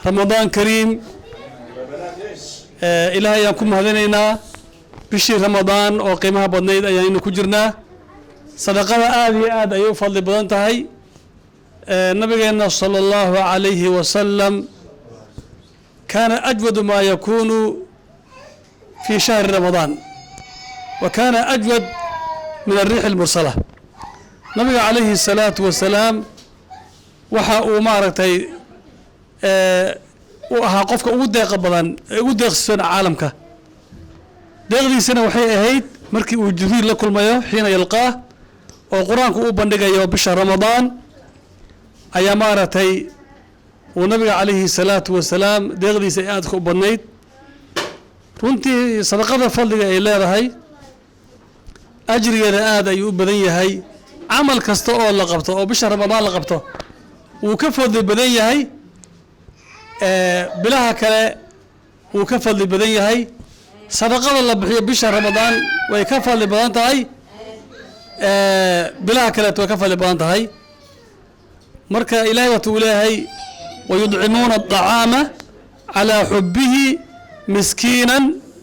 Ramadaan kariim. Ilaahay ayaan ku mahadinaynaa. Bishii Ramadaan oo qiimaha badnayd ayaanaynu ku jirnaa. Sadaqada aada iyo aad ayay u fadli badan tahay. Nabigeena sala allahu calayhi wasalam kaana ajwadu maa yakuunu fi shahri Ramadaan wa kaana ajwad min alriixi almursala. Nabiga calayhi الsalaatu wasalaam waxa uu maaragtay uu ahaa qofka ugu deeqa badan ee ugu deeqsisan caalamka. Deeqdiisana waxay ahayd markii uu Jibriil la kulmayo, xiina yalqaah, oo Qur-aanku u bandhigayo bisha Ramadaan, ayaa maaragtay uu nabiga calayhi salaatu wasalaam deeqdiisa ay aadka u badnayd. Runtii sadaqada fadliga ay leedahay, ajrigeeda aad ayuu u badan yahay. Camal kasta oo la qabto oo bisha Ramadaan la qabto wuu ka fadli badan yahay bilaha kale, wuu ka fadli badan yahay. Sadaqada la bixiyo bisha Ramadaan way ka fadli badan tahay bilaha kaleeto, way ka fadli badan tahay. Marka Ilahay waatu uu leeyahay: wayudcimuuna aلطacaama calىa xubihi miskiina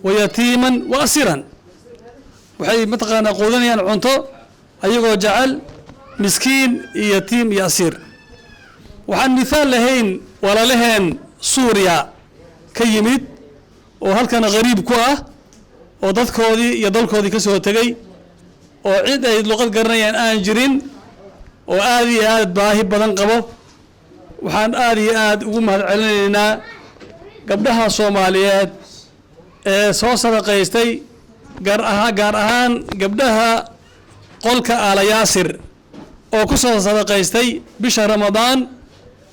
wayatiima waasiran. Waxay mataqaanaa quudanayaan cunto ayagoo jecel miskiin iyo yatiim iyo asiir. Waxaan mithaal lahayn walaalaheen Suuriya ka yimid oo halkan qariib ku ah, oo dadkoodii iyo dalkoodii ka soo tegey, oo cid ay luqad garanayaan aan jirin, oo aada iyo aad baahi badan qabo. Waxaan aada iyo aad ugu mahad celinaynaa gabdhaha Soomaaliyeed ee soo sadaqaystay, gaar ahaan gabdhaha qolka Aalayaasir oo ku soo sadaqaystay bisha Ramadaan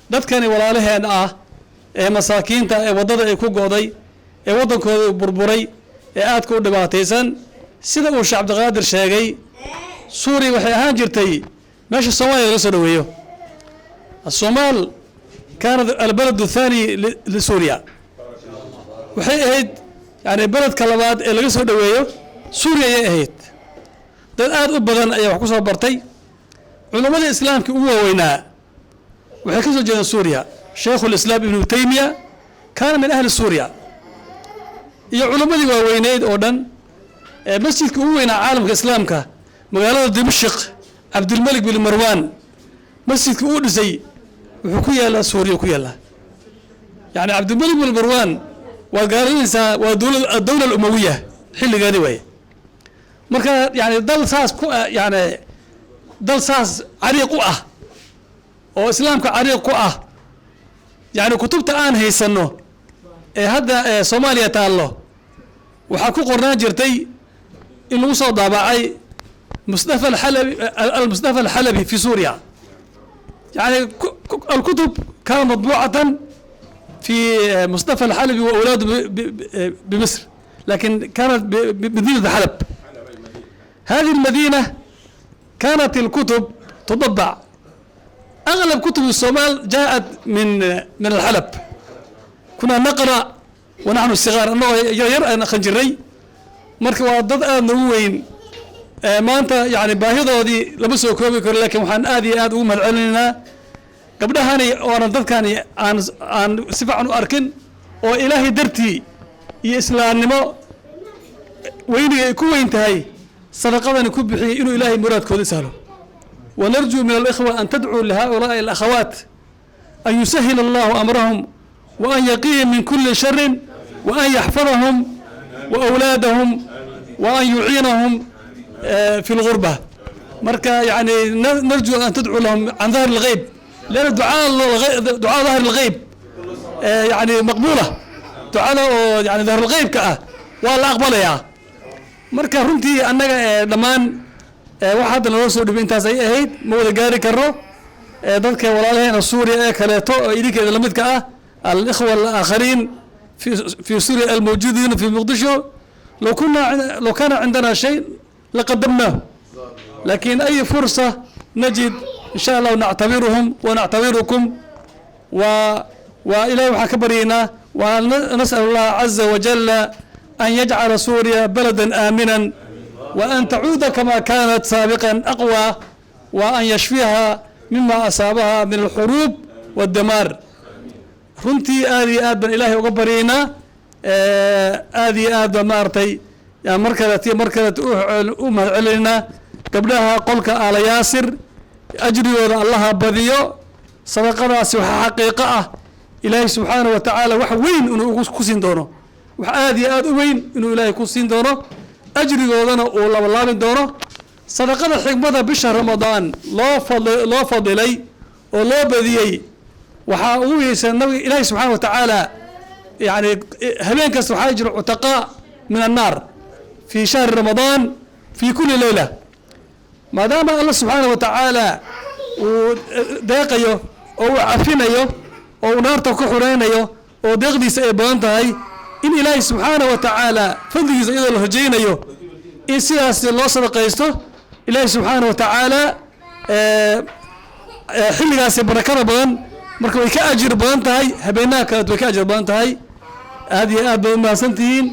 dadkani walaalaheen ah ee masaakiinta, ee waddada ay ku go'day, ee waddankooda u burburay, ee aadka u dhibaataysan. Sida uu Sheekh Cabdiqaadir sheegay, Suuriya waxay ahaan jirtay meesha Soomaaliya laga soo dhaweeyo. الصومال كانت البلد الثاني لسوريا. Waxay ahayd yani beledka labaad ee laga soo dhaweeyo Suuriya ayay ahayd. Dad aad u badan ayaa wax ku soo bartay. Culammadii Islaamka ugu waaweynaa waxay ka soo jeedeen Suuriya. Shaykhu Lislaam Ibnu Taymiya kaana min ahli Suuriya, iyo culammadii waaweyneyd oo dhan. Ee masjidka ugu weynaa caalamka Islaamka, magaalada Dimashq, Cabdilmalik bin Marwan masjidka uu dhisay wuxuu ku yaallaa Suuriya ku yaallaa. Yani Cabdilmalik bin Marwan waad garanaysaa, waa dowlad adowla alumawiya xilligeedi waaye. Marka yani dal saas ku yani dal saas cariiq u ah oo Islaamka cariiq ku ah, yani kutubta aan haysano ee hadda ee Soomaaliya taallo waxaa ku qornaan jirtay in lagu soo daabacay Mustafa Alxalabi, Almustafa Alxalabi fi Suuriya. Yani الكتب كانت مطبوعة في مصطفى الحلبي وأولاده بمصر، لكن كانت بمدينة حلب. هذه المدينة كانت الكتب تطبع. أغلب كتب الصومال جاءت من الحلب. كنا نقرأ ونحن الصغار أنه yar aan aqan jiray. Marka waa dad aad nagu weyn. Maanta yani baahidoodii lama soo koobi karo, laakiin waxaan aad iyo aad ugu mahad celinaynaa gabdhahani oonan dadkani aan si fiican u arkin, oo Ilaahay dartii iyo Islaamnimo weyniga ay ku weyn tahay sadaqadani ku bixiyey, inuu Ilaahay muraadkooda sahlo. ونرجو من الإخوة أن تدعوا لهؤلاء الأخوات أن يسهل الله أمرهم وأن يقيهم من كل شر وأن يحفظهم وأولادهم وأن يعينهم في الغربة. marka يعني نرجو أن تدعوا لهم عن ظهر الغيب، لأن دعاء ظهر الغيب يعني مقبولة. ducada oo yani ظهر الغيب ka ah waa la aqbalayaa. Marka runtii annaga dhammaan waxa hadda naloo soo dhibay intaas ay ahayd, ma wada gaari karno. Dadka walaalaheena Suuriya ee kaleeto oo idinkeeda lamidka ah، الإخوة الآخرين في سوريا الموجودين في مقدشو، لو كان عندنا شيء لقدمناه، لكن أي فرصة نجد إن شاء الله نعتبرهم ونعتبركم. وإلهي waxaan ka baryaynaa، ونسأل الله عز وجل أن يجعل سوريا بلدا آمنا، وأن تعود كما كانت سابقا أقوى، وأن يشفيها مما أصابها من الحروب والدمار. Runtii aad iyo aad baan Ilaahay uga baryaynaa, aad iyo aad baan maaragtay yaan mar kaleet iyo mar kaleet u mahad celinaynaa gabdhaha qolka Aala Yaasir. Ajrigooda Allaha badiyo. Sadaqadaasi waxaa xaqiiqo ah Ilaahay subxaanahu wa tacaala wax weyn inuu ugu ku siin doono, wax aad iyo aad u weyn inuu Ilaahay ku siin doono, ajrigoodana uu labalaabin doono. Sadaqada xigmada bisha Ramadaan loo fadilay oo loo badiyey waxaa ugu weysan nabiga Ilaahay subxaana wa tacaala, yani habeen kasta waxaa jira cutaqaa min annaar fi shahri Ramadaan, fi kuli leyla. Maadaama Alla subxaana wa tacaala uu deeqayo oo uu cafinayo oo uu naarta ku xureynayo oo deeqdiisa ay badan tahay, in Ilaahay subxaana wa tacaala fadligiisa iyadoo la rajaynayo in sidaas loo sadaqaysto, Ilaahay subxaana wa tacaala xilligaasi barakada badan marka way ka ajir badan tahay habeenaha kaleet, way ka ajir badan tahay. Aad iyo aad bay umahadsan tihiin.